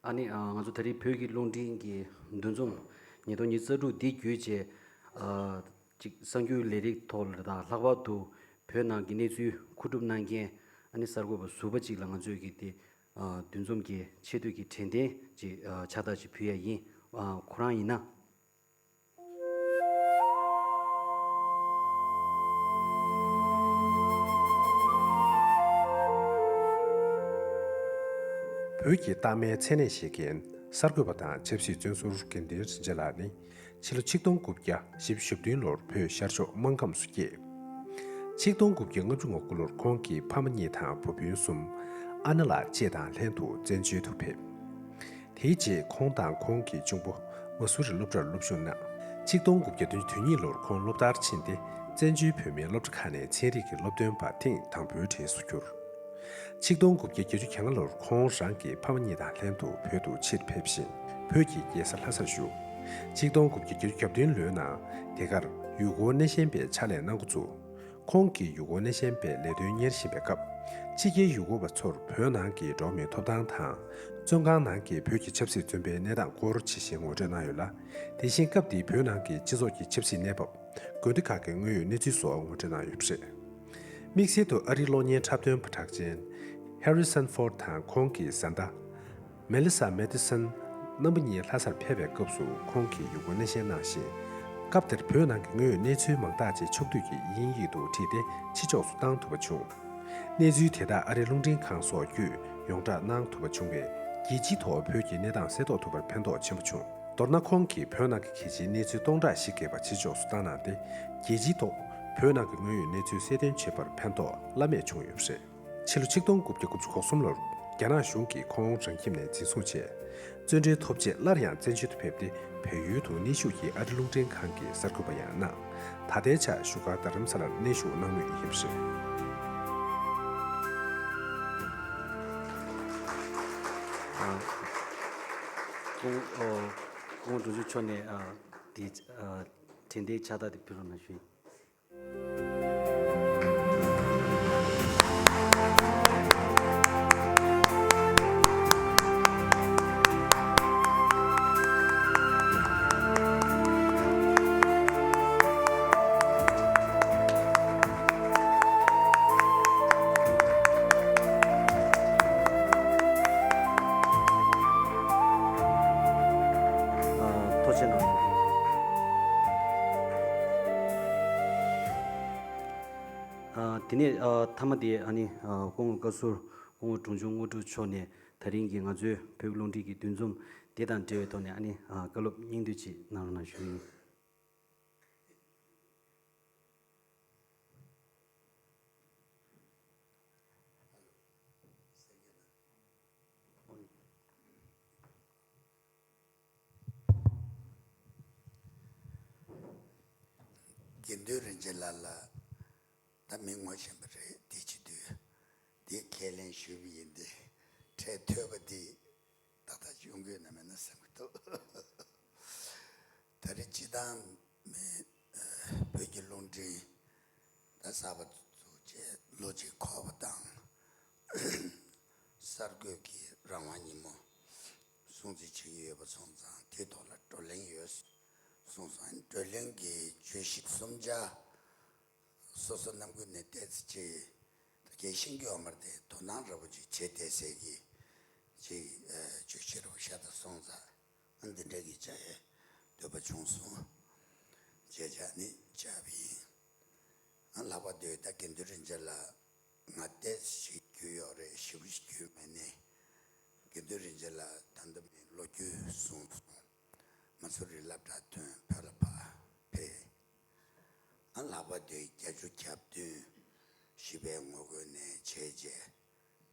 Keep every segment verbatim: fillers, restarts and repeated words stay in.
ཨ་ནི་ཨ་ང་ཚོ་ད་རེས་བོད་ཀྱི་རླུང་འཕྲིན་གྱི་འདུ་འཛོམས་ཉིས་སྟོང་ཉི་ཤུ་རྩ་དྲུག་འདི་བརྒྱུད་བྱས། ཨ་ཅིག་གསར་འགྱུར་ལས་རིགས་ཐོག་ལ་དང་ལྷག་པར་དུ་བོད་ནང་གི་གནས་ཚུལ་མཁོ་སྒྲུབ་གནང་མཁན་ཨ་ནི་གསར་འགོད་པ་ཟུར་པ་ཅིག་ལ་ང་ཚོས་ཀྱི་དེ་ཨ་འདུ་འཛོམས་ཀྱི་ཆེ་བསྟོད་ཀྱི་དྲན་རྟེན་ཅིག་ཨ་ཕྱག་རྟགས་ཅིག་ཕུལ་ཡ་ཡིན། ཨ་ཁོ་རང་ཡིན་ན། བོད་ཀྱི་རྟགས་མའི་མཚན་གནས་བཞེས་མཁན་གསར་འགོད་པ་དང་ཆབ་སྲིད་བཙོན་ཟུར་དགེ་འདུན་རིན་ཆེན་ལགས་ནི། ཕྱི་ལོ་ཆིག་སྟོང་དགུ་བརྒྱ་བཞི་བཅུ་ཞེ་བདུན་ལོར་བོད་ཤར་ཕྱོགས་སྨར་ཁམས་སུ་སྐྱེས། ཆིག་སྟོང་དགུ་བརྒྱ་ལྔ་བཅུ་ང་དགུ་ལོར་ཁོང་གི་ཕ་མ་གཉིས་དང་བུ་སྤུན་གསུམ། ཨ་ནེ་ལགས་བཅས་དང་ལྷན་དུ་བཙན་བྱོལ་དུ་ཕེབས། དེའི་རྗེས་ཁོང་དང་ཁོང་གི་གཅུང་པོ་མ་སུ་རི་སློབ་གྲྭར་སློབ་ཞུགས་གནང་། ཆིག་སྟོང་དགུ་བརྒྱ་བདུན་ཅུ་དོན་གཉིས་ལོར་ཁོང་སློབ་མཐར་ཕྱིན་ཏེ། བཙན་བྱོལ་བོད་མིའི་སློབ་གྲྭ་ཁག་ནས་ཚན་རིག་གི་སློབ་སྟོན་པ་ཐེངས་དང་པོའི་གྲས་སུ་གྱུར། ཆིག་སྟོང་དགུ་བརྒྱ་བརྒྱད་ཅུ་གྱ་ལྔ་ལོར་ཁོང་རང་གི་ཕ་མ་གཉིས་དང་ལྷན་དུ་བོད་དུ་ཕྱིར་ཕེབས་ཤིང་། བོད་ཀྱི་རྒྱལ་ས་ལྷ་སར་བཞུགས། ཆིག་སྟོང་དགུ་བརྒྱ་བརྒྱད་ཅུ་གྱ་བདུན་ལོའི་ནང་དེ་གར་ཡུལ་སྐོར་སྣེ་ཤན་པའི་ཕྱག་ལས་གནང་འགོ་བཙུགས། ཁོང་གིས་ཡུལ་སྐོར་སྣེ་ཤན་པའི་ལས་དོན་གཉེར་བཞིན་པའི་སྐབས། ཕྱི་རྒྱལ་ཡུལ་སྐོར་བ་ཚོར་བོད་ནང་གི་འགྲོ་བ་མིའི་ཐོབ་ཐང་དང་། བཙོན་ཁང་ནང་གི་བོད་ཀྱི་ཆབ་སྲིད་བཙོན་པའི་གནས་སྟངས་སྐོར་ཇི་བཞིན་ངོ་སྤྲོད་གནང་ཡོད་ལ། དེ་བཞིན་སྐབས་དེའི་བོད་ནང་གི་སྤྱི་ཚོགས་ཀྱི་ཆབ་སྲིད་གནས་བབ། དགོན་སྡེ་ཁག་གི་དངོས་ཡོད་གནས་ཚུལ་སོགས་ངོ་སྤྲོད་གནང་ཡོད་པ་རེད། དམིགས་བསལ་དུ་ཨ་རིའི་གློག་བརྙན་འཁྲབ་སྟོན་པ་གྲགས་ཅན་Harrison Ford དང་ཁོང་གི་བཟའ་ཟླ་Melissa Mathison རྣམ་པ་གཉིས་ལྷ་སར་ཕེབས་པའི་སྐབས་སུ་ཁོང་གིས་ཡུལ་སྐོར་སྣེ་ཤན་གནང་ཞིང་། སྐབས་དེར་བོད་ནང་གི་དངོས་ཡོད་གནས་ཚུལ་མང་དག་ཅིག་ཕྱོགས་བསྡུས་ཀྱིས་དབྱིན་ཡིག་ཏུ་བྲིས་ཏེ་ཕྱི་ཕྱོགས་སུ་བཏང་ཐུབ་པ་བྱུང་། གནས་ཚུལ་དེ་དག་ཨ་རིའི་རླུང་འཕྲིན་ཁང་སོགས་བརྒྱུད་ཡོངས་བསྒྲགས་གནང་ཐུབ་པ་བྱུང་བས། རྒྱལ་སྤྱིའི་ཐོག་བོད་ཀྱི་གནས་སྟངས་གསལ་རྟོགས་ཐུབ་པར་ཕན་ཐོགས་ཆེན་པོ་བྱུང་། མདོར་ན་ཁོང་གིས་བོད་ནང་གི་གལ་ཆེའི་གནས་ཚུལ་སྟོང་ཕྲག་བཞི་བརྒལ་བ་ཕྱི་ཕྱོགས་སུ་བཏང་གནང་སྟེ། རྒྱལ་སྤྱིའི་ཐོག་བོད་ནང་གི་དངོས་ཡོད་གནས་ཚུལ་གསལ་སྟོན་བྱེད་པར་ཕན་ཐོགས་བླ་མེད་བྱུང་ཡོད་པ་རེད། ཕྱི་ལོ་ཆིག་སྟོང་དགུ་བརྒྱ་དགུ་བཅུ་གོ་གསུམ་ལོར་རྒྱ་ནག་གཞུང་གིས་ཁོང་རང་ཁྱིམ་ནས་འཛིན་བཟུང་བྱས། བཙོན་གྲོལ་ཐོབ་རྗེས་སླར་ཡང་བཙན་བྱོལ་དུ་ཕེབས་ཏེ། བལ་ཡུལ་དུ་གནས་བཞུགས་ཀྱི་ཨ་རི་རླུང་འཕྲིན་ཁང་གི་གསར་འགོད་པ་ཡང་གནང་། ད་ལྟའི་ཆར་བཞུགས་སྒར་རྡ་རམ་ས་ལར་གནས་བཞུགས་གནང་མུས་ཡིན་པ་རེད། ཨ། སྐུ་ངོ་ཨོ། སྐུ་ངོ་དྲུང་ཆེ་མཆོག་ནས་ཨ་དེ་ཨ་དྲན་རྟེན་ཕྱག་རྟགས་དེ་ཕུལ་རོགས་གནང་ཞུ་ཡིན། ཨ། ཐུགས་རྗེ་གནང་། ཨ། དེ་ནས་ཨ་མཐའ་མ་དེ་ཨ་ནི་ཨ་སྐུ་ངོ་བཀའ་ཟུར་སྐུ་ངོ་འབྲོང་ཆུང་དངོས་གྲུབ་མཆོག་ནས་ད་རིང་གི་ང་ཚོའི་བོད་ཀྱི་རླུང་འཕྲིན་གྱི་འདུ་འཛོམས་དེ་དང་འབྲེལ་བའི་ཐོག་ནས་ཨ་ནི་ཨ་བཀའ་སློབ་སྙིང་བསྡུས་ཅིག་གནང་རོགས་གནང་ཞུ་ཡིན། དགེ་འདུན་རིན་ཆེན་ལགས་ལ་ད་མི་ངོ་ཤེས་པ་རེད། དེ་བྱེད་དུས་དེ་ཁས་ལེན་ཞུས་པ་ཡིན་ཏེ། འཕྲལ་ཐོས་པ་འདི་ཏག་ཏག་ཡོང་གི་ཡོད་ན་མེད་ན་བསམ་གྱི་འདུག་ད་རེས་སྤྱི་བཏང་མི་བོད་ཀྱི་རླུང་འཕྲིན་ད་གསར་པ་བཙུགས་བྱས་ལོ་གཅིག་འཁོར་བ་དང་། གསར་འགོད་ཀྱི་རང་དབང་ཉིན་མོ་སྲུང་བརྩི་བྱེད་ཀྱི་ཡོད་པ་སོང་ཙང་དེའི་ཐོག་ལ་བགྲོ་གླེང་ཡོད་གསུངས་སོང་། བགྲོ་གླེང་གི་བརྗོད་གཞི་གསུམ་ཆ་སོ་སོ་རྣམ་ཀུན་ནས་ཏོག་ཙམ་ཅིག་ད་གལ་ཤེས་ཀྱི་ཡོད་མ་རེད་དེ། དོ་སྣང་ར་བོ་ཅིག་བྱེད་བསྡད་ཟེར་གྱི་ཅིག་ཨ་བརྗོད་གཞི་ར་བོ་ཤ་སྟག་སོང་ཙང་། ཨ་འདི་འདྲ་གི་བྱ་ཡས་འདོད་པ་བྱུང་སོང་། བྱས་བྱས་ནི་བྱས་པ་ཡིན། ཨ་ལྷག་པར་དུ་ད་དགེ་འདུན་རིན་ཆེན་ལགས་ང་ཏོག་ཙམ་ཞིག་རྒྱུས་ཡོད་རེད། ཞེ་པོ་ཞིག་རྒྱུས་མེད་ནས། དགེ་འདུན་རིན་ཆེན་ལགས་ད་ལྟ་མི་ལོ་རྒྱུས་གསུངས་སོང་། མ་སུ་རི་སློབ་གྲྭ་ཐོན། བོད་ལ་ཕར་ཕེབས། ཨ་ལྷག་པར་དུ་བརྒྱད་ཅུ་གྱ་བདུན་བཞི་པའི་ངོ་རྒོལ་ནས་བྱས་རྗེས་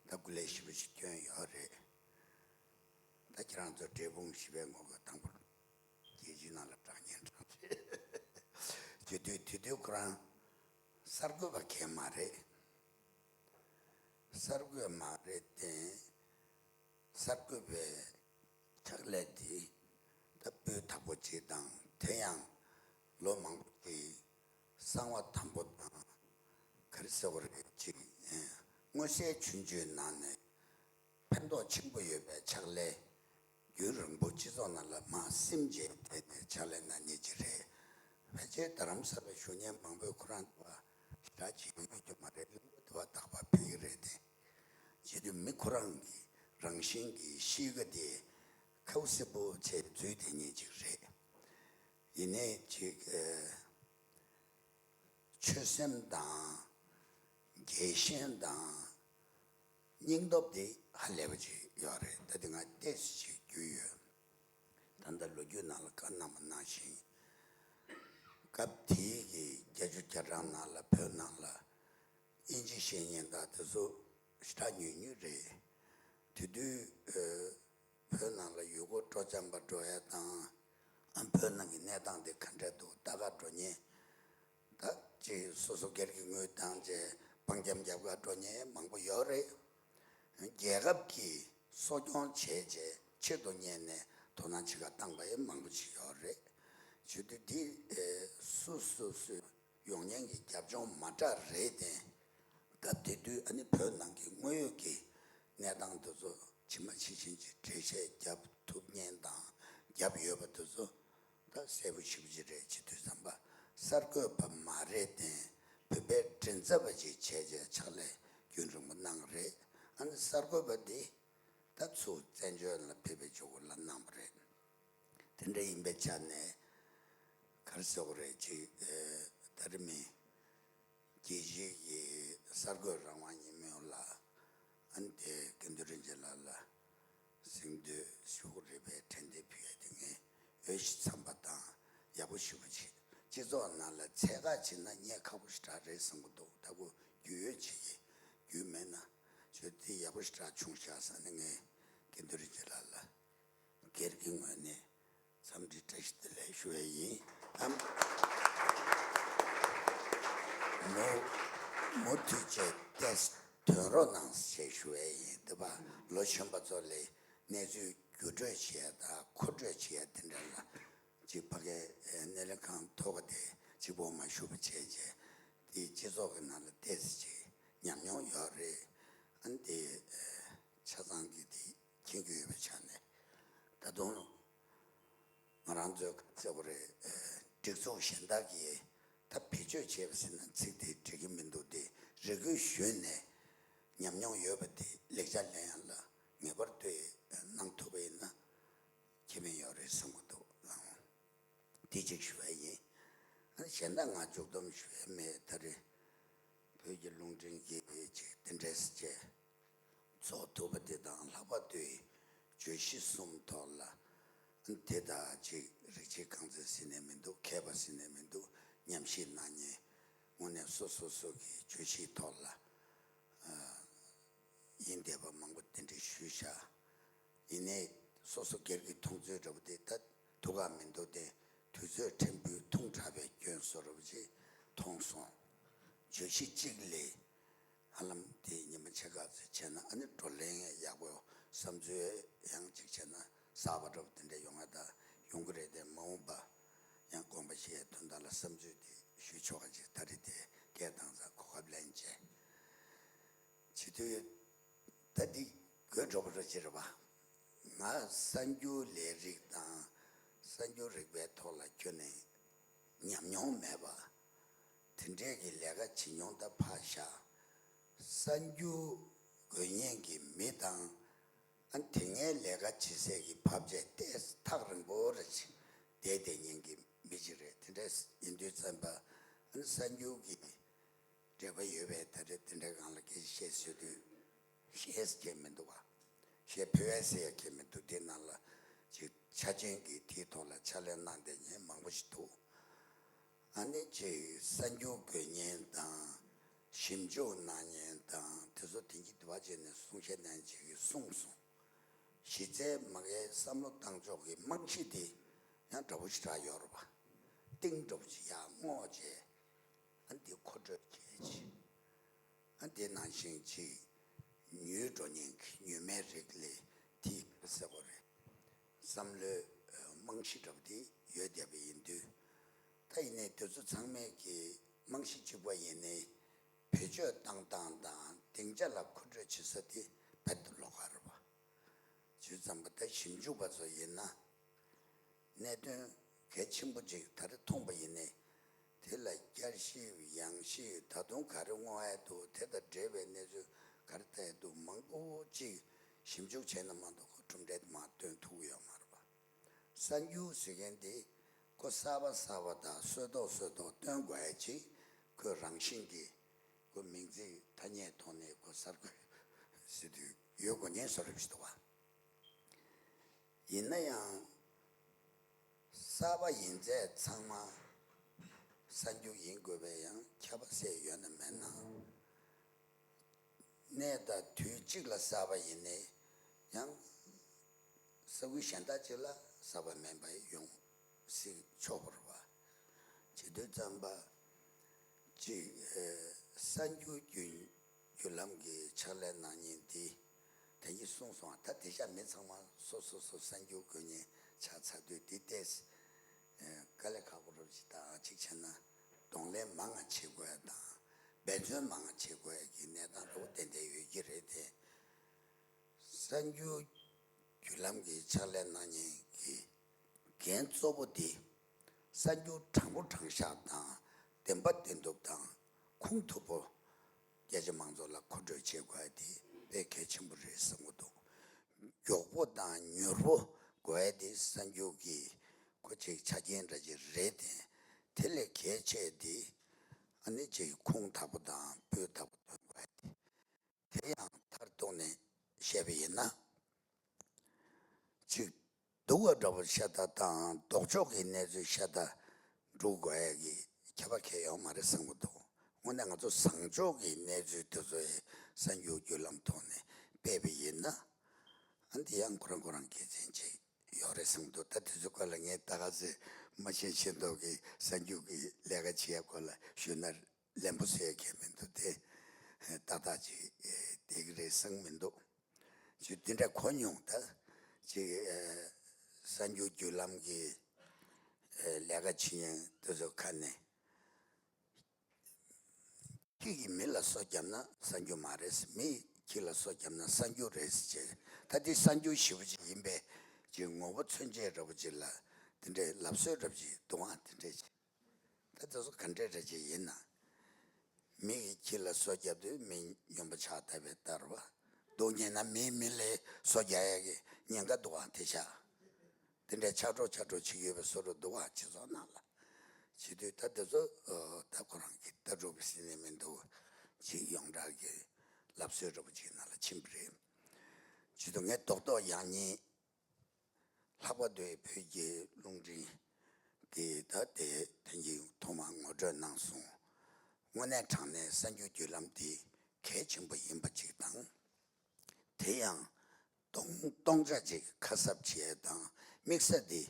ད་སྐུ་ལས་ཞེ་པོ་ཞིག་བསྐྱོན་ཡོད་རེད། ད་ཁྱེད་རང་ཚོ་འབྲས་སྤུངས་བཞི་པའི་ངོ་རྒོལ་དང་པོ་རྒྱལ་སྤྱིའི་ནང་ལ་གྲགས་སྙན་གྲགས་རེད། བྱེད་དུས་དེ་དུས་ཁོ་རང་གསར་འགོད་པ་གང་ཡང་མ་རེད། གསར་འགོད་མ་རེད་དེ། གསར་འགོད་པའི་ཕྱག་ལས་དེ་ད་སྤུས་དག་པོ་ཅིག་དང་། དེ་ཡང་ལོ་མང་པོ་ཅིག་གསང་བ་དམ་པོ་དང་། ག་རེ་ཟེར་བ་རེད། ཅིག་མངོན་གསལ་ཆུང་ཆུང་ནང་ནས་ཕན་ཐོགས་ཆེན་པོ་ཡོད་པའི་ཕྱག་ལས་ རྒྱུན་རིང་པོ་སྤྱི་ཚོགས་ནང་ལ་མར་སིམ་བྱས་བསྡད་ནས་ཕྱག་ལས་གནང་མཁན་ཅིག་རེད། ཕལ་ཆེར་རྡ་རམ་ས་ལ་བཞུགས་མཁན་མང་པོས་ཁོ་རང་དུ་བ་ཞེ་དྲག་ཅིག་ཡོད་རྒྱུ་མ་རེད། གླིང་བུ་དུ་བ་རྟག་པར་ཕེབས་ཀྱི་རེད་དེ། བྱེད་དུས་མི་ཁོ་རང་གི་རང་བཞིན་གྱི་གཤིས་ཀ་དེ་ཁ་བ་སིལ་པོ་བྱས་འཛུལ་བསྡད་མཁན་ཅིག་རེད། ཡིན་ནའི་ཅིག་ཨ། ཆོད་སེམས་དང་། རྒྱལ་ཞེན་དང་། སྙིང་སྟོབས་དེ་ཧ་ལས་པ་ཅིག་ཡོད་རེད། ད་དེ་ང་ཏོག་ཙམ་ཅིག་རྒྱུས་ཡོད། ད་ལྟ་ལོ་རྒྱུས་ནང་ལ་བཀའ་གནང་བ་ནང་བཞིན། སྐབས་དེའི་གི་བརྒྱད་ཅུ་གྱ་གྲངས་ནང་ལ་བོད་ནང་ལ་དབྱིན་ཇི་ཤེས་མཁན་དག་དེ་ཚོ་ཞེ་དྲག་ཉུང་ཉུང་རེད། དེ་དུས་ཨ། བོད་ནང་ལ་ཡུལ་སྐོར་སྤྲོ་འཆམ་པ་འགྲོ་ཡ་དང་། ཨ། བོད་ནང་གི་གནས་སྟངས་དེ་ག་འདྲ་འདུག་ལྟ་ག་འགྲོ་མཁན། ད་ཅིག་སོ་སོ་སྒེར་གྱི་དངུལ་བཏང་བྱས་སྤང་འཁྱམ་རྒྱབ་ག་འགྲོ་མཁན་མང་པོ་ཡོད་རེད། རྒྱལ་ཁབ་ཀྱིས་གསོ་སྐྱོང་བྱས་བྱས་ཆེད་དུ་གཉེར་ནས་དོ་སྣང་བྱེད་ག་བཏང་པ་ཡང་མང་པོ་ཞིག་ཡོད་རེད། བྱེད་དུས་འདི་ཨེ། སུ་སུ་སུ་ཡོང་མཁན་གྱི་རྒྱབ་ལྗོངས་མ་འདྲ་རེད་དེ། སྐབས་དེ་དུས་ཨ་ནི་བོད་ནང་གི་དངོས་ཡོད་ཀྱི་གནས་སྟངས་དེ་ཚོ་ཇི་མ་ཇི་བཞིན་གྱི་འགྲེལ་བཤད་རྒྱབ་ཐུབ་མཁན་དང་རྒྱབ་ཡོད་པ་དེ་ཚོ་ད་གསལ་པོ་ཞེ་པོ་ཅིག་རེད། བྱེད་དུས་ཙམ་པ་གསར་འགོད་པ་མ་རེད་དེ། བོད་པའི་མགྲིན་ཚབ་པ་ཅིག་བྱས་བྱས་ཕྱག་ལས་རྒྱུན་རིང་པོ་གནང་རེད། ཨ་ནི་གསར་འགོད་པ་འདི་ད་ཚུར་བཙན་བྱོལ་ལ་ཕེབས་པའི་མཇུག་ལ་གནང་བ་རེད། དེ་འདྲ་ཡིན་པའི་ཆ་ནས་ག་རེ་ཟེར་དགོས་རེད། ཅིག་ཨེ། ད་རེས་མི་རྒྱལ་སྤྱིའི་གི་གསར་འགོད་རང་དབང་ཉིན་མོ་ལ་ཨ་ནི་དེ་དགེ་འདུན་རིན་ཆེན་ལགས་ལ་གཟེངས་བསྟོད་ཞུ་དགོས་རེད་པས་དྲན་རྟེན་ཕུལ་ཡ་དེ་ངས་འོས་ཤིང་འཚམས་པ་དང་ཡག་པོ་ཞེ་པོ་ཅིག་སྤྱི་ཚོགས་ནང་ལ་ཚད་བཀག་བྱེད་ན་རྙེད་ཁག་པོ་ཞེ་དྲག་རེད་བསམ་གྱི་འདུག་ད་ཁོ་རྒྱུས་ཡོད་བྱེད་ཀྱི་རྒྱུས་མེད་ན་ཆོས་དེ་ཡག་པོ་ཞེ་དྲག་བྱུང་ཤག་ཟེར་ནས་ངས་དགེ་འདུན་རིན་ཆེན་ལགས་ལ། སྒེར་གྱི་ངོས་ནས་འཚམས་འདྲི་བཀྲ་ཤིས་བདེ་ལེགས་ཞུ་བ་ཡིན། ཨམ། མུ་མུ་མཐུད་བྱས་ཏེ་ཐོན་རོགས་གནང་ཞེས་ཞུ་བ་ཡིན། དེ་བ་ལོ་གཞོན་པ་ཚོ་ལས་གནས་ཚུལ་བརྒྱུད་སྤྲོད་བྱེད་ཡ་དང་མཁོ་སྤྲོད་བྱེད་ཡ་དེ་འདྲ་ལ་ཅིག་ཕ་གའི་སྣེ་ལེན་ཁང་ཐོག་ག་དེ་གཅིག་པོ་མ་ཞུ་བ་བྱས་བྱས་དེ་སྤྱི་ཚོགས་ཀྱི་ནང་ལ་ཏོག་ཙམ་ཅིག་ཉམས་མྱོང་ཡོད་རེད། ཨ་ནི་དེ་ཆ་ཚང་གི་དེ། མཁྱེན་གྱི་ཡོད་པའི་ཆ་ནས། ད་དུང་ང་རང་ཚོའི་ག་ཚོད་རེད། སྒྲིག་འཛུགས་གཞན་དག་གིས་ད་བེད་སྤྱོད་བྱས་པ་ཟེར་ན་ཚིག་དེ་འགྲིག་གི་མི་འདུག་སྟེ། རེ་སྐུལ་ཞུས་ནས་ཉམས་མྱོང་ཡོད་པ་དེ་ལེགས་ཆ་ལེན་ཡ་ལ་ངེས་པར་དུ་གནང་ཐུབ་པ་ཡིན་ན་ཁེ་ཕན་ཡོད་རེད་བསམ་གྱི་འདུག་ལགས། དེ་གཅིག་ཞུ་བ་ཡིན། གཞན་དག་ང་མཇུག་སྡོམ་ཞུ་ཡ་མེད། ད་རེས་བོད་ཀྱི་རླུང་འཕྲིན་གྱི་ཅིག་དེ་འདྲས་བྱས། ཚོགས་ཐུབ་པ་དེ་དང་ལྷག་པར་དུ་བརྗོད་གཞི་གསུམ་ཐོག་ལ། དེ་དག་ཅིག་རིགས་གཅིག་རྐང་འཛིན་ཟེར་ནས་མི་འདུག་མཁས་པ་ཟེར་ནས་མི་འདུག་ཉམས་ཞིབ་གནང་མཁན་དངོས་གནས་སོ་སོ་སོ་གི་བརྗོད་གཞིའི་ཐོག་ལ་ཡིན་བསྡད་པ་མང་པོ་དེ་འདྲ་ཞུས་བཞག་ཡིན་ནའི་སོ་སོ་སྒེར་གྱི་མཐོང་ཚུལ་འདྲ་པོ་དེ་ད་ཐུགས་ཁག་མི་འདུག་སྟེ། དུས་ཚོད་ཕྲན་བུ་ཐུང་དྲགས་པའི་སྐྱོན་བཟོ་འདྲ་པོ་ཅིག་མཐོང་སོང་། བརྗོད་གཞི་གཅིག་ལས། ཧ་ལམ་དེ་ཉི་མ་ཕྱེད་ཀ་ཙམ་བྱས་ན་ཨ་ནི་བགྲོ་གླེང་ཡག་པོ་བསམ་ཚུལ་ཡང་གཅིག་བྱས་ན་གསར་པ་འདྲ་པོ་དེ་འདྲ་ཡོང་ང་ད་ཡོང་གི་རེད་དེ། མ་འོངས་པ་ཡང་དགོངས་པ་བཞེས་དོན་དག་ལ་བསམ་ཚུལ་དེ་ཞུ་ཆོག་ག་ཅིག་ད་རེས་དེ་སྐད་བཏང་ཙང་གོ་སྐབས་ལེན་བྱས། བྱེད་དུས་ད་འདི་དགོད་བྲོ་པོ་འདྲ་ཅིག་རེད་པ། ང་གསར་འགྱུར་ལས་རིགས་དང་གསར་འགྱུར་རིག་པའི་ཐོག་ལ་ཁྱོན་ནས་ཉམས་མྱོང་མེད་པ། དེ་འདྲས་ཀྱི་ལས་ཀ་བྱེད་མྱོང་ད་ཕར་བཞག་གསར་འགྱུར་འགོད་མཁན་གྱི་མི་དང་། ཨ། དེ་སྔའི་ལས་ཀ་བྱེད་སའི་གི་བབ་ཆགས་ཏེ་ཐག་རིང་པོ་རེ་བསྡད་བསྡད་མཁན་གྱི་མི་ཅིག་རེད། དེ་འདྲས་ཡིན་དུས་ཙམ་པ་ཨ་ནི་གསར་འགྱུར་གྱི་འབྲེལ་བ་ཡོད་པའི་ད་རེས་དེ་འདྲའི་སྒང་ལ་སྐད་ཆ་བཤད་ཟེར་དུས་བཤད་ས་གང་མི་འདུག་ག་བཤད་ཕོད་ཡ་ཟེར་ཡ་གང་མི་འདུག་དེ་ནང་ལ་ཅིག་ཆ་རྐྱེན་གྱི་དེའི་ཐོག་ལ་ཕྱག་ལས་གནང་བསྡད་མཁན་མང་པོ་ཞིག་འདུག་ཨ་ནི་ཅིག་གསར་འགྱུར་འགོད་མཁན་དང་ཞིབ་འཇུག་གནང་མཁན་དང་དེ་ཚོ་དེང་གི་དུ་བ་བྱས་ནས་གསུང་བཤད་གནང་མཁན་ཅིག་གིས་གསུངས་སོང་། གཞི་རྩའི་མ་གའི་བསམ་བློ་བཏང་ཕྱོགས་ཀྱི་རྨང་གཞི་དེ་ཡང་འདྲ་པོ་ཞེ་དྲག་ཡོད་རེད་པ། གཏིང་འདྲ་པོ་ཅིག་ཡར་བསྔོགས་བྱས། ཨ། འདི་མཁོ་སྤྲོད་བྱས་ཅིག་ཨ། འདི་ནང་བཞིན་ཅིག་ཉུལ་འགྲོ་མཁན་གྱི་ཉུལ་མའི་རིགས་ལས་དེ་ག་རེ་ཟེར་དགོས་རེད། བསམ་བློའི་རྨང་གཞི་འདྲ་པོ་དེ་ཡོད་བསྡད་པ་ཡིན་དུས། ད་ཡིན་ནའི་དེ་ཚོ་ཚང་མས་ཀྱི་རྨང་གཞི་གཅིག་པ་ཡིན་ནའི་བེད་སྤྱོད་བཏང་སྟངས་དང་སྡིངས་ཆ་ལ་མཁོ་སྤྲོད་བྱེད་ས་དེ་རྦད་དེ་ལོགས་ཀ་རེད་པ། བྱས་ དུས་ཙམ་པ་ད་ཞིབ་འཇུག་པ་ཚོ་ཡིན་ན། གནད་དོན་གལ་ཆེན་པོ་ཅིག་ད་རེས་མཐོང་པ་ཡིན་ནའི། དེ་ལ་བསྐྱར་ཞིབ་ཡང་ཞིབ་ད་དུང་ག་རེ་བསྔོ་ཡ་འདུག་དེ་དང་འབྲེལ་བའི་གནས་ཚུལ་ག་རེ་ལྟ་ཡ་འདུག་མང་པོ་ཅིག་ཞིབ་འཇུག་བྱས་ན་མ་གཏོགས་ཁོ་གྲུབ་འབྲས་དེ་མར་སྟོན་ཐུབ་ཀྱི་ཡོད་མ་རེད་པ། གསར་འགྱུར་ཟེར་མཁན་དེ་ཁོ་གསར་པ་གསར་པ་དང་སྲོལ་ཐོག་སྲོལ་ཐོག་སྟོན་དགོས་ཡ་ཅིག་ཁོའི་རང་བཞིན་གྱིས་ཁོ་མིང་ཚིག་ཐ་སྙད་ཐོག་ནས་ཁོ་གསར་འགོད་ཟེར་དུས་ཡོད་དགོས་ཉེན་བཟོ་འདྲ་ཞིག་འདུག་བ། ཡིན་ན་ཡང་། གསར་པ་ཡིན་ཚད་ཚང་མ་གསར་འགྱུར་ཡིན་དགོས་པའི་ཡང་ཁྱབ་པ་གསལ་ཡོད་ན་མེད་ན། གནས་དང་དུས་གཅིག་ལ་གསར་པ་ཡིན་ནའི་ཡང་། ས་ཁུལ་གཞན་དག་ཅིག་ལ་གསར་པ་མིན་པ་ཡོང་སྲིད་ཆོག་པ་རེད་བ། བྱེད་དུས་ཙམ་པ། གཅིག་གསར་འགྱུར་བརྒྱུད་བརྒྱུད་ལམ་གྱི་ཕྱག་ལས་གནང་མཁན་འདི། དེ་གཉིས་གསུངས་སོང་། ད་དེང་སང་མི་ཚང་མ་སོ་སོ་སོ་གསར་འགྱུར་འགོད་མཁན་ཆགས་ཚར་དུས་འདི་ཏོག་ཙམ་དཀའ་ལས་ཁག་པོ་རབ་ཅིག་དང་གཅིག་བྱས་ན་གདོང་ལེན་མང་ང་བྱེད་དགོས་ཡ་དང་འབད་བརྩོན་མང་ང་བྱེད་དགོས་ཡ་གི་གནས་སྟངས་འདྲ་བོ་ཏན་ཏན་ཡོད་ཀྱི་རེད་དེ། གསར་འགྱུར་བརྒྱུད་ལམ་གྱི་ཕྱག་ལས་གནང་མཁན་གྱི་འགན་གཙོ་བོ་དེ་གསར་འགྱུར་དྲང་པོ་དྲང་བཞག་དང་བདེན་པ་བདེན་ཐུབ་དང་ཁུངས་ཐུབ་པོ་རྒྱ་ཆེ་མང་ཚོགས་ལ་མཁོ་སྤྲོད་བྱེད་དགོས་ཡ་དེ་དཔེ་གལ་ཆེན་པོ་རེད་བསམ་གྱི་འདུག་མགྱོགས་པོ་དང་མྱུར་པོ་དགོས་ཡ་དེ་གསར་འགྱུར་གྱི་ཁོ་ཅིག་ཆ་རྐྱེན་འདྲ་ཅིག་རེད་དེ། དེ་ལས་གལ་ཆེ་དེ་ཨ་ནི་ཅིག་ཁུངས་དག་པོ་དང་སྤུས་དག་པོ་ཐོན་དགོས་ཡ་དེ། དེ་ཡང་མཐར་གཏུགས་ནས་བཤད་པ་ཡིན་ན། གཅིག་སྡུག་པ་འདྲ་པོ་ཤ་སྟག་དང་ལྡོག་ཕྱོགས་ཀྱི་གནས་ཚུལ་ཤ་སྟག་སྒྲུག་དགོས་ཡ་གི་ཁྱབ་པ་གང་ཡང་ཡོད་མ་རེད་བསམ་གྱི་འདུག་དངོས་གནས་ང་ཚོ་བཟང་ཕྱོགས་ཀྱི་གནས་ཚུལ་དེ་ཚོ་ཡི་གསར་འགྱུར་བརྒྱུད་ལམ་ཐོག་ནས་སྤེལ་བ་ཡིན་ན། ཨ་འདི་ཡང་ཁོ་རང་ཁོ་རང་དགེ་མཚན་ཅིག་ཡོད་རེད་བསམ་གྱི་འདུག་ད་དེ་ཚོའི་སྐོར་ལ་ངས་ད་ག་ཚོད་མ་ཤེས་ཤེས་མདོག་གི་གསར་འགྱུར་གྱི་ལས་ཀ་བྱེད་ཡ་སྐོར་ལ་ཞུས་ན། ལན་པོ་ཟེར་མཁན་མི་འདུག་སྟེ། ཏག་ཏག་ཅིག་བསྡད་ཀྱི་རེད་བསམ་གྱི་མི་འདུག་ཅིག་དེ་འདྲ་གོ་མྱོང་ད། ཅིག་གསར་འགྱུར་བརྒྱུད་ལམ་གྱི་ལས་ཀ་བྱེད་མཁན་དེ་ཚོ་ཁ་ནས། ཁྱི་གིས་མི་ལ་སོ་བརྒྱབ་ན་གསར་འགྱུར་མ་རེད། མིས་ཁྱི་ལ་སོ་བརྒྱབ་ན་གསར་འགྱུར་རེད་ཅེས། ད་དེ་གསར་འགྱུར་ཞེ་པོ་ཅིག་ཡིན་པས་ཅིག་ངོ་བོ་མཚོན་བྱེད་འདྲ་པོ་ཅིག་ལ་དེ་འདྲའི་ལབ་སྲོལ་འདྲ་པོ་ཅིག་འདུག་ཨང་། དེ་འདྲས་ཅིག་ད་དེ་ཚོ་ག་འདྲས་རེད་ཅེས་ཡིན་ན། མི་གིས་ཁྱི་ལ་སོ་བརྒྱབ་དུས་མི་སྨྱོན་པ་ཆགས་ལྟ་བུའི་ལྟར་བ། སྡུག་བསྔལ་ན་མིས་མི་ལ་སོ་རྒྱག་ཡ་གི་ཉེན་ཁ་འདུག་ཨ། དེ་ཆགས། དེ་འདྲའི་ཆགས་འགྲོ་ཆགས་འགྲོ་བྱེད་ཀྱི་ཡོད་པའི་བཟོ་འདྲ་འདུག་ཨ། སྤྱི་ཚོགས་ནང་ལ། བྱེད་དུས་ད་དེ་ཚོ་ད་ཁོ་རང་གི་ལྟ་གྲུབ་ཟིན་ནས་མི་འདུག་ཅིག་ཡོངས་གྲགས་ཀྱི་ལབ་སྲོལ་འདྲ་པོ་ཅིག་ནང་ལ་ཕྱིན་པ་རེད། བྱེད་དུས་ངས་རྡོག་རྡོག་ཡང་སྙིང་། ལྷག་པར་དུ་བོད་ཀྱི་རླུང་འཕྲིན་གྱིས་ད་དེ་དོན་གྱི་ཐོག་མར་ངོ་སྤྲོད་གནང་སོང་། དངོས་གནས་དྲང་གནས་གསར་འགྱུར་བརྒྱུད་ལམ་འདི་གལ་ཆེན་པོ་ཡིན་པ་གཅིག་དང་། དེ་ཡང་སྟོང་སྟོང་ཆ་གཅིག་ཁ་གསབ་བྱེད་དང་དམིགས་ས་འདི་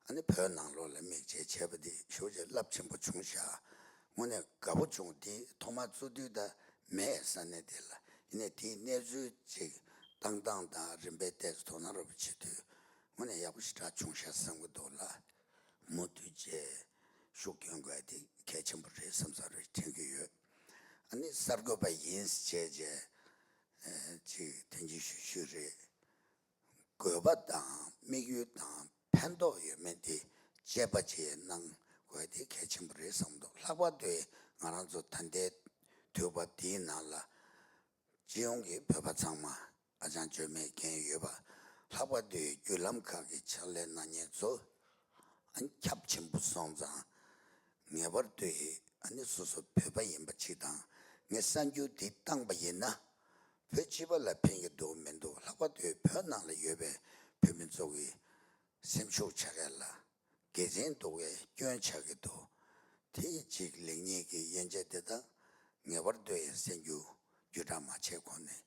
ཨ་ནི་བོད་ནང་ལོགས་ལ་དམིགས་བྱས་བྱས་པ་འདི་ཞེ་པོ་ཅིག་རླབས་ཆེན་པོ་བྱུང་ཤག་དངོས་གནས་དགའ་པོ་བྱུང་། འདི་ཐོག་མར་བཙུགས་དུས་ད་མེད་ས་གནས་དེ་ལ། ཡིན་ནའི་དེའི་གནས་ཚུལ་ཅིག་བཏང་སྟངས་དང་རིམ་པས་ཏོག་ཙམ་དོ་སྣང་རོགས་པ་བྱེད་དུས་དངོས་གནས་ཡག་པོ་ཞེ་དྲག་བྱུང་ཤག་བསམ་གྱི་འདུག་ལ། མུ་མཐུད་བྱས་ཤུགས་སྐྱོན་དགོས་ཡ་དེ་གལ་ཆེན་པོ་རེད་བསམ་བསམ་རེ་དྲན་གྱི་ཡོད། ཨ་ནི་གསར་འགོད་པ་ཡིན་ཟེར་བྱས་བྱས་ཅིག་དོན་གྱི་ཤུལ་ཤུལ་རེད། དགོས་པ་དང་དམིགས་ཡུལ་དང་ཕན་ཐོགས་ཡོད་མེད་དེ་དཔྱད་པ་བྱས་གནང་དགོས་དེ་གལ་ཆེན་པོ་རེད་བསམ་འདུག་ལྷག་པར་དུ་ང་རང་ཚོ་ད་ལྟའི་དུས་བབ་འདིའི་ནང་ལ་སྤྱི་ཡོངས་ཀྱི་བོད་པ་ཚང་མ་ཨ་ཅང་བཅོས་མའི་འགན་ཡོད་པ། ལྷག་པར་དུ་བརྒྱུད་ལམ་ཁག་གི་ཕྱག་ལས་གནང་མཁན་ཚོ་ཨ་ཁྱབ་ཆེན་པོ་སོང་ཙང་། ངེས་པར་དུ་ཨ་ནི་སོ་སོ་བོད་པ་ཡིན་པ་གཅིག་དང་། ངས་གསར་འགྱུར་འདི་བཏང་པ་ཡིན་ན། བོད་སྤྱི་པ་ལ་ཕན་གྱི་འདུག་མི་འདུག་ལྷག་པར་དུ་བོད་ནང་ལ་ཡོད་པའི་བོད་མི་ཚོ་གི་སེམས་ཤུགས་ཆག་ཡ་ལ་དགེ་མཚན་འདུག་གས་སྐྱོན་ཆག་གི་འདུག་དེ་གཅིག་ལེགས་ཉེས་ཀྱི་དབྱེ་འབྱེད་དེ་དག་ངེས་པར་དུ་ཡང་གསར་འགྱུར་བརྒྱུད་བསྒྲགས་མ་བྱས་གོང་ནས་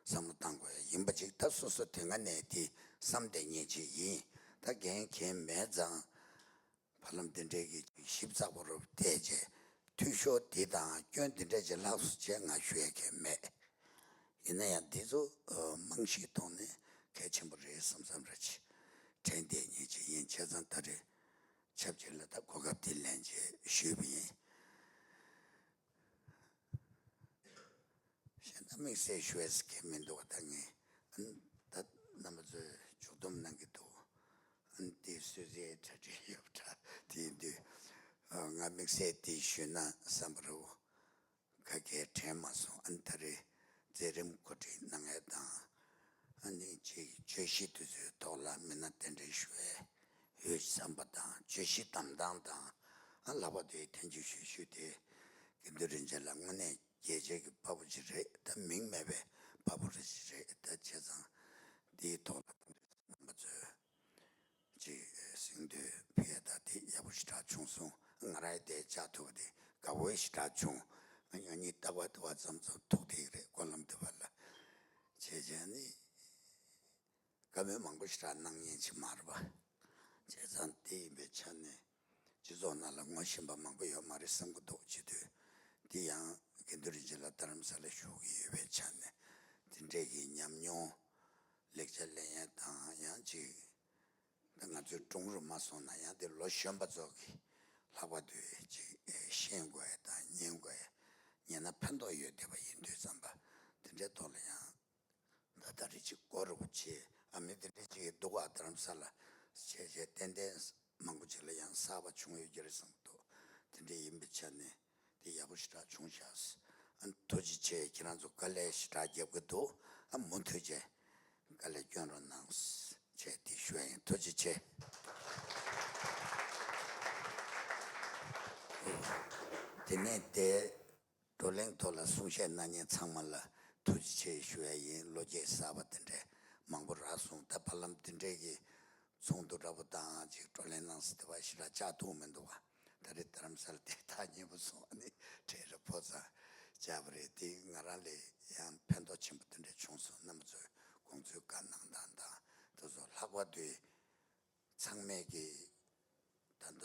བསམ་བློ་བཏང་དགོས་ཡ་ཡིན་པ་གཅིག་ད་སོ་སོ་དེ་སྔ་ནས་དེ་བསམ་བསྡད་མཁན་ཅིག་ཡིན། ད་འགན་འཁྱེར་མེད་ཙང་། བར་ལམ་འདི་འདྲའི་གི་ཞིབ་ཚགས་པོ་རུ་བལྟས་རྗེས་འཐུས་ཤོར་འདི་དང་སྐྱོན་འདི་འདྲ་ཅིག་ལྷགས་སོང་ཅེས་ང་ཞུ་ཡས་མཁན་མེད། ཡིན་ན་ཡང་འདི་ཚོ་རྨང་གཞིའི་ཐོག་ནས་གལ་ཆེན་པོ་རེད་བསམ་བསམ་རེ་ཅིག་དྲན་བསྡད་མཁན་ཅིག་ཡིན། བྱས་ཙང་ད་རེས་ཆབས་ཅིག་ལ་ད་གོ་སྐབས་འདི་ལེན་རྗེས་ཞུས་པ་ཡིན། གཞན་དག་དམིགས་བསལ་ཞུ་ཡས་མཁན་མི་འདུག་ད་ངས་ད་རྣམ་པ་ཚོས་ སྡོམ་གནང་གི་འདུག་ཨ་ནི་དེ་སུད་སིའི་གྲ་སྒྲིག་ཡོད་པ་འདྲ། དེ་ཡིན་དུས་ཨ་ང་དམིགས་བསལ་དེ་ཞུས་ན་བསམ་པ་རེད། ཁ་སྐད་དྲན་མ་སོང་། ཨ་ནི་ད་རེས་མཛད་རིམ་གོ་སྒྲིག་གནང་ཡས་དང་། ཨ་ནི་ཅིག་བརྗོད་གཞི་དེ་ཚོའི་ཐོག་ལ་མི་སྣ་གདན་འདྲེན་ཞུ་ཡས་ཡོད་བསམ་པ་དང་། བརྗོད་གཞི་བདམས་སྟངས་དང་། ཨ་ལྷག་པར་དུ་ཐེངས་གཅིག་ཞུ་ཞུ་དེ་དགེ་འདུན་རིན་ཆེན་ལགས་དངོས་གནས་རྒྱལ་ཆེ་གི་དཔའ་བོ་ཅིག་རེད། ད་མིང་མེད་པའི་དཔའ་བོ་རེ་ཅིག་རེད། ད་བྱས་ཙང་དེའི་ཐོག་ལ་རྣམ་པ་ཚོས་ཅིག་གཟེངས་བསྟོད་ཕུལ་ཡ་ད་དེ་ཡག་པོ་ཞེ་དྲག་བྱུང་སོང་། ང་རང་ཡི་དེ་བཅར་ཐུབ་པ་དེ་དགའ་པོ་ཞེ་དྲག་བྱུང་། ང་ཡང་གཉིས་རྟག་པར་དུ་བ་ཙམ་ཙམ་ཐུག་དེ་རེད། སྐུ་ལམ་དུ་བ་ལ་བྱས་བྱས་ནི་བཀའ་མོལ་མང་པོ་ཞེ་དྲག་གནང་མཁན་ཅིག་མ་རེད་པ། བྱས་ཙང་དེ་ཡིན་པའི་ཆ་ནས་སྤྱི་ཚོགས་ནང་ལ་ངོ་ཤེས་པ་མང་པོ་ཡོད་མ་རེད་བསམ་གི་འདུག་བྱེད་དུས་དེ་ཡང་དགེ་འདུན་རིན་ཆེན་ལགས་རྡ་རམ་ས་ལ་བཞུགས་ཀྱི་ཡོད་པའི་ཆ་ནས་དེ་འདྲས་ཀྱི་ཉམས་མྱོང་ལེགས་ཆ་ལེན་ཡས་དང་། ཡང་ཅིག་ད་ང་ཚོའི་དྲུང་རུ་མ་སོང་ན་ཡང་དེ་ལོ་གཞོན་པ་ཚོ་གི་ལྷག་པར་དུ་ཅིག་ཤེས་དགོས་ཡས་དང་ཉན་དགོས་ཡས། ཉན་ན་ཕན་ཐོགས་ཡོད་བསྡད་པ་ཡིན་དུས་ཙམ་པ་དེ་འདྲའི་ཐོག་ལ་ཡང་ད་ལྟ་རེ་ཅིག་སྐོར་རུ་བྱས། ཨ་མི་དེ་འདྲའི་ཅིག་འདུག་ག་རྡ་རམ་ས་ལ་བྱས་བྱས་ཏན་ཏན་མང་པོ་ཅིག་ལ་ཡང་གསར་པ་བྱུང་ཡོད་ཀྱི་རེད་བསམ་གྱི་འདུག་དེ་འདྲ་ཡིན་པའི་ཆ་ནས་དེ་ཡག་པོ་ཞེ་དྲག་བྱུང་ཤག་ཨ་ཐུགས་རྗེ་ཆེ། ཁྱེད་རང་ཚོ་དཀའ་ལས་ཞེ་དྲག་རྒྱབ་ཀྱི་འདུག་ཨ་མུ་མཐུད་བྱས་དཀའ་ལས་སྐྱོན་རོགས་གནང་བྱས་དེ་ཞུ་ཡ་ཡིན། ཐུགས་རྗེ་ཆེ། དེ་ནས་དེ་བགྲོ་གླེང་ཐོག་ལ་གསུང་བཤད་གནང་མཁན་ཚང་མ་ལ་ཐུགས་རྗེ་ཆེ་ཞུ་ཡ་ཡིན། བློ་སྐྱེད་གསར་པ་དེ་འདྲས་མང་པོ་རག་སོང་། ད་བར་ལམ་དེ་འདྲས་ཀྱི་ཚོགས་འདུ་འདྲ་པོ་དང་ཅིག་བགྲོ་གླེང་གནང་ས་དེ་བ་ཞེ་དྲག་བཅར་ཐུབ་མི་འདུག་བ། ད་རེས་རྡ་རམ་ས་ལ་དེ་ཐག་ཉེ་པོ་སོང་། ཨ་ནི་གྲས་རེ་ཕོ་ཚང་བཅར་བ་རེད། དེ་ང་རང་ལ་ཡང་ཕན་ཐོགས་ཆེན་པོ་དེ་འདྲས་བྱུང་སོང་། རྣམ་པ་ཚོས་དགོངས་ཚུལ་བཀའ་གནང་སྟངས་དང་དེ་ཚོ། ལྷག་པར་དུ་ཚང་མས་ཀྱི་ད་ལྟ་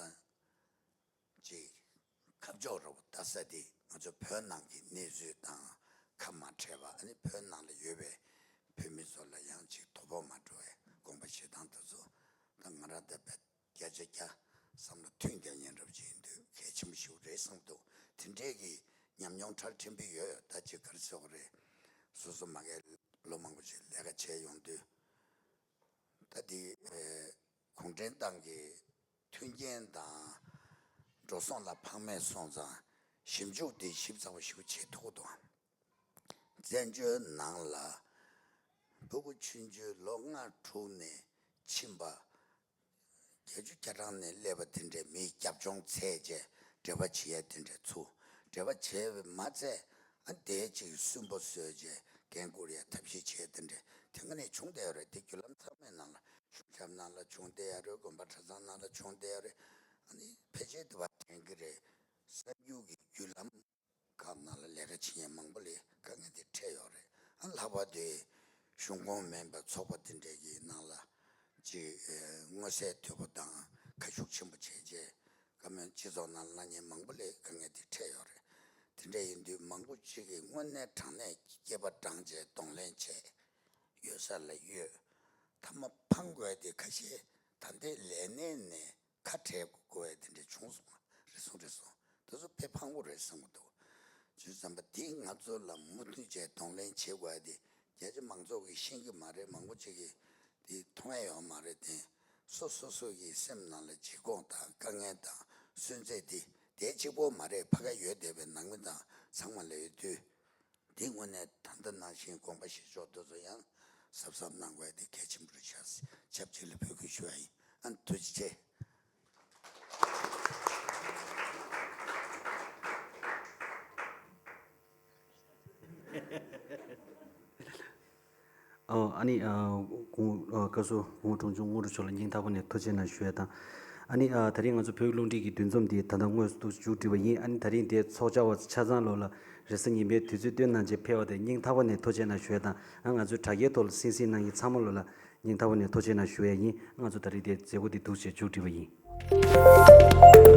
ཅིག་ཁ་ཕྱོགས་རོགས་ལྟ་ས་དེ་ང་ཚོ་བོད་ནང་གི་གནས་ཚུལ་དང་ཁ་མ་བྲལ་བ། ཨ་ནི་བོད་ནང་ལ་ཡོད་པའི་བོད་མི་ཚོ་ལ་ཡང་ཅིག་དོ་ཕོག་མ་འགྲོ་བའི་དགོངས་པ་བཞེས་སྟངས་དེ་ཚོ་ད་ང་རང་ད་བརྒྱ་ཆ་བརྒྱ་བསམ་བློ་མཐུན་རྒྱ་ཡན་རབས་ཅིག་ཡིན་དུས་གལ་ཆེན་པོ་ཞིག་རེད་བསམ་འདུག་དེ་འདྲས་ཀྱི་ཉམས་མྱོང་ཁྲལ་ཕྲན་བུ་ཡོད། ད་ཅིག་ག་རེ་ཟེར་དགོས་རེད། སོ་སོ་མ་གིར་ལོ་མང་པོ་ཞིག་ལས་ཀ་བྱས་ཡོང་དུས། ད་འདི་ཨེ་གུང་ཁྲན་ཏང་གི་མཐུན་རྐྱེན་དང་འགྲོ་སོང་ལ་ཕངས་མེད་སོང་ཙང་ཞིབ་འཇུག་འདི་ཞིབ་ཚགས་པོ་ཞིག་བྱེད་ཐུབ་ཀྱི་འདུག་བཙན་བྱོལ་ནང་ལ་ཕྲུ་གུ་ཆུང་ཆུང་ལོ་ལྔ་དྲུག་ནས་ཕྱིན་པ། བརྒྱད་ཅུ་གྱ་གྲངས་ནས་སླེབས་པ་དེ་འདྲའི་མིའི་རྒྱབ་ལྗོངས་འཚོལ་བྱས་འབྲེལ་བ་བྱེད་ཡ་དེ་འདྲ་ཚུགས། འབྲེལ་བ་བྱས་པ་མ་ཚད་ཨ་དེའི་ཅིག་སུན་པོ་བཟོས་བྱས་འགན་བསྐུར་ཡ་ཐབས་ཤེས་བྱས་དེ་འདྲ་དེ་སྔ་ནས་བྱུང་བསྡད་ཡོད་རེད། དེ་བརྒྱུད་ལམ་ཚང་མའི་ནང་ལ་གཞུང་ཞབས་ནང་ལ་བྱུང་བསྡད་ཡོད་རེད། དགོན་པ་གྲྭ་ཚང་ནང་ལ་བྱུང་བསྡད་ཡོད་རེད། ཨ་ནི་ཕལ་ཆེར་དེ་བ་དྲན་གྱི་རེད། གསར་འགྱུར་གྱི་བརྒྱུད་ལམ་ཁག་ནང་ལ་ལས་ཀ་བྱེད་མཁན་མང་པོ་ལ་དཀའ་ངལ་དེ་འཕྲད་ཡོད་རེད། ཨ་ལྷག་པར་དུ་གཞུང་ཁོངས་མིན་པའི་ཚོགས་པ་དེ་འདྲས་ཀྱི་ནང་ལ་ཅིག་ཨེ་མངོན་གསལ་དོད་པོ་དང་ཁ་ཤུགས་ཆེན་པོ་བྱས་རྗེས་བཀའ་མོལ་སྤྱི་ཚོགས་ནང་གནང་མཁན་མང་པོ་ལ་དཀའ་ངལ་དེ་འཕྲད་ཡོད་རེད། དེ་འདྲས་ཡིན་དུས་མང་པོ་ཅིག་གིས་དངོས་གནས་དྲང་གནས་སྐྱེས་པ་དྲངས་བྱས་གདོང་ལེན་བྱས་ཡོད་ས་ལ་ཡོད། མཐའ་མ་ཕང་དགོས་དེ་ཁ་ཤས་ད་ལྟའི་ལས་གནས་ནས་ཁ་བྲལ་དགོས་དེ་འདྲ་བྱུང་སོང་། རེ་ཟུང་རེ་ཟུང་དེ་ཚོ་དཔེ་ཕངས་པོ་རེད་བསམ་གྱི་འདུག་བྱས་ཙང་པ་དེ་ང་ཚོ་ལ་མུ་མཐུད་བྱས་གདོང་ལེན་བྱེད་དགོས་དེ་རྒྱ་ཆེ་མང་ཚོགས་ཀྱིས་ཤེས་ཀྱི་མ་རེད། མང་པོ་ཅིག་གིས་དེ་མཐོང་ཡ་ཡོད་མ་རེད་དེ། སོ་སོ་སོ་ཡི་སེམས་ནང་ལ་འཇིགས་སྐོམ་དང་དཀའ་ངལ་དང་སུན་གཙེར་དེ་དེ་གཅིག་པོ་མ་རེད། ཕ་ག་ཡོད་བསྡད་པའི་ནང་མི་དང་ཚང་མ་ལ་ཡོད་དུས། འདི་དངོས་གནས་ད་ལྟ་ནང་བཞིན་དགོངས་པ་བཞེས་ཕྱོགས་དེ་ཚོ་ཡང་གཟབ་གཟབ་གནང་དགོས་དེ་གལ་ཆེན་པོ་རེད་ཤག་ཆབས་ཅིག་ལ་འབོད་སྐུལ་ཞུ་བ་ཡིན། ཨ་ཐུགས་རྗེ་ཆེ། ཨོ་ཨ་ནི་ཨ་སྐུ་ཨ་བཀའ་ཟུར་སྐུ་ངོ་དྲུང་ཆེ་དངོས་གྲུབ་མཆོག་ལ་སྙིང་ཐག་པ་ནས་ཐུགས་རྗེ་གནང་ཞུ་ཡ་དང་། ཨ་ནི་ཨ་ད་རིང་ང་ཚོ་བོད་ཀྱི་རླུང་འཕྲིན་གྱི་འདུ་འཛོམས་འདི་ད་ལྟ་དངོས་སུ་མཇུག་སྒྲིལ་བ་ཡིན། ཨ་ནི་ད་རིང་འདིའི་ཚོགས་བཅར་བ་ཆ་ཚང་ལོ་ལ་རེས་གཟའ་ཉི་མའི་དུས་ཚོད་བཏོན་གནང་བྱས་ཕེབས་པ་དེ་སྙིང་ཐག་པ་ནས་ཐུགས་རྗེ་གནང་ཞུ་ཡ་དང་། ཨ་ང་ཚོའི་དྲ་རྒྱའི་ཐོག་ལ་གསན་གཟིགས་གནང་མཁན་ཚང་མ་ལོ་ལ་སྙིང་ཐག་པ་ནས་ཐུགས་རྗེ་གནང་ཞུ་ཡ་ཡིན། ང་ཚོ་ད་རིང་འདིའི་མཛད་སྒོ་འདི་འདུག་སེ་མཇུག་སྒྲིལ་བ་ཡིན།